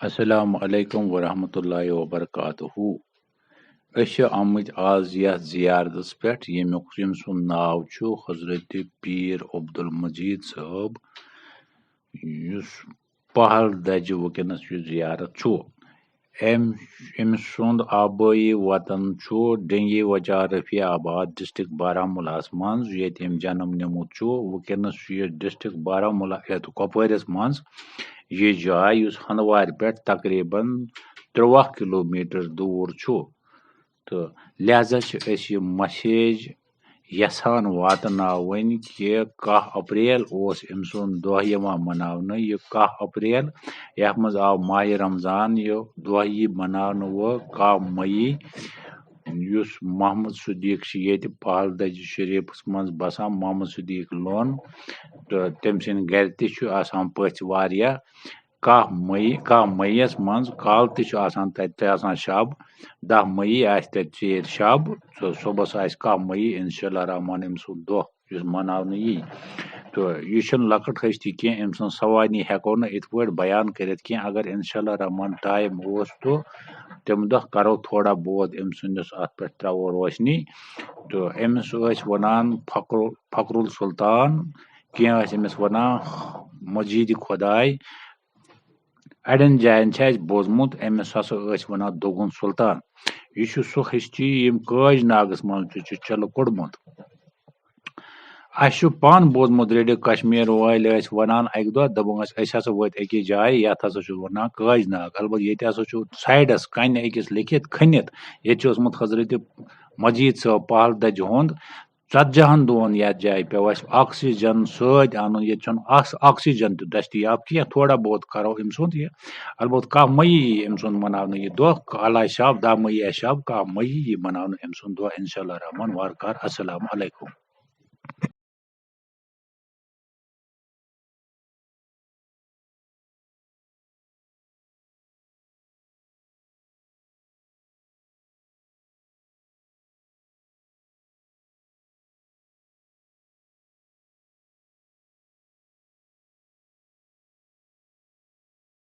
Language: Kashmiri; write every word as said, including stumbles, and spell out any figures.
السلام علیکم ورحمۃ اللہ وبرکاتہ۔ أسۍ چھِ آمٕتۍ آز یَتھ زیارتَس پٮ۪ٹھ، ییٚمیُک، ییٚمۍ سُنٛد ناو چھُ حضرت پیٖر عبدالمجیٖد صٲب، یُس پہل دَجہِ وٕنکیٚنَس یہِ زیارت چھُ۔ أمۍ، أمۍ سُنٛد آبٲیی وطن چھُ ڈینگی وچار رفیع آباد، ڈسٹرکٹ بارہمولاہَس منٛز، ییٚتہِ أمۍ جنم نیومُت چھُ۔ وٕنکیٚنَس چھُ یہِ ڈسٹرکٹ بارہمولہ، یَتھ کۄپوٲرِس منٛز یہِ جاے، یُس ہندوارِ پٮ۪ٹھ تقریباً تُرٛواہ کلوٗمیٹر دوٗر چھُ۔ تہٕ لہذا چھِ أسۍ یہِ message یژھان واتناوٕنۍ کہِ کاہ اپریل اوس أمۍ سُنٛد دۄہ یِوان مناونہٕ۔ یہِ کاہ اپریل، یَتھ منٛز آو ماہِ رمضان، یہِ دۄہ یی مناونہٕ وۄنۍ کاہ مئی، یُس محمد صدیق چھُ ییٚتہِ پہل دجہِ شریٖفَس منٛز بسان، محمد صدیق لون، تہٕ تٔمۍ سٕنٛدِ گرِ تہِ چھُ آسان پٔژھۍ واریاہ۔ کاہ مئی، کاہ مئیَس منٛز کالہٕ تہِ چھُ آسان تَتہِ تہِ آسان شب، دَہ مئی آسہِ تَتہِ ژیٖرۍ شب، تہٕ صُبحَس آسہِ کاہ مئی، انشاءاللہ الرحمن، أمۍ سُنٛد دۄہ یُس مناونہٕ یی۔ تہٕ یہِ چھُنہٕ لۄکٕٹ ہستی کینٛہہ، أمۍ سٕنٛز سوانح ہٮ۪کو نہٕ یِتھ پٲٹھۍ بیان کٔرِتھ کینٛہہ۔ اگر انشاءاللہ الرحمن time اوس تہٕ تَمہِ دۄہ کرو تھوڑا بہت أمۍ سٕنٛدِس اَتھ پٮ۪ٹھ ترٛاوو روشنی۔ تہٕ أمِس ٲسۍ وَنان فخر، فخر السلطان، کینٛہہ ٲسۍ أمِس وَنان مجیٖدِ خۄداے، اَڑٮ۪ن جاین چھِ اَسہِ بوٗزمُت، أمِس ہسا ٲسۍ وَنان دوگُن سلطان۔ یہِ چھُ سُہ ہستی ییٚمۍ کٲج ناگس منٛز تہِ چھُ چلہٕ کوٚڑمُت۔ اَسہِ چھُ پانہٕ بوٗزمُت، ریڈیو کشمیر وٲلۍ ٲسۍ وَنان اَکہِ دۄہ، دَپان ٲسۍ، أسۍ ہسا وٲتۍ أکِس جایہِ، یَتھ ہسا چھُ وَنان کٲج ناگ۔ البتہٕ ییٚتہِ ہسا چھُ سایڈس کَنہِ أکِس لیکھِتھ کھٔنِتھ، ییٚتہِ چھُ اوسمُت حضرت مجیٖد صٲب پہل دَجہِ ہُنٛد ژتجی ہن دۄہن یتھ جایہِ پیوٚو اَسہِ oxygen سۭتۍ اَنُن، ییٚتہِ چھُنہٕ آکس-، oxygen تہِ دٔستیاب کینٛہہ۔ تھوڑا بہت کرو أمۍ سُنٛد یہِ، البتہٕ کاہ مئی یی أمۍ سُنٛد مناونہٕ یہِ دۄہ، کالہ آسہِ شب، دَہ مئی آسہِ شب، کاہ مئی یی مناونہٕ أمۍ سُنٛد دۄہ، انشاءاللہ الرحمن، وارٕ کارٕ۔ السلام علیکم۔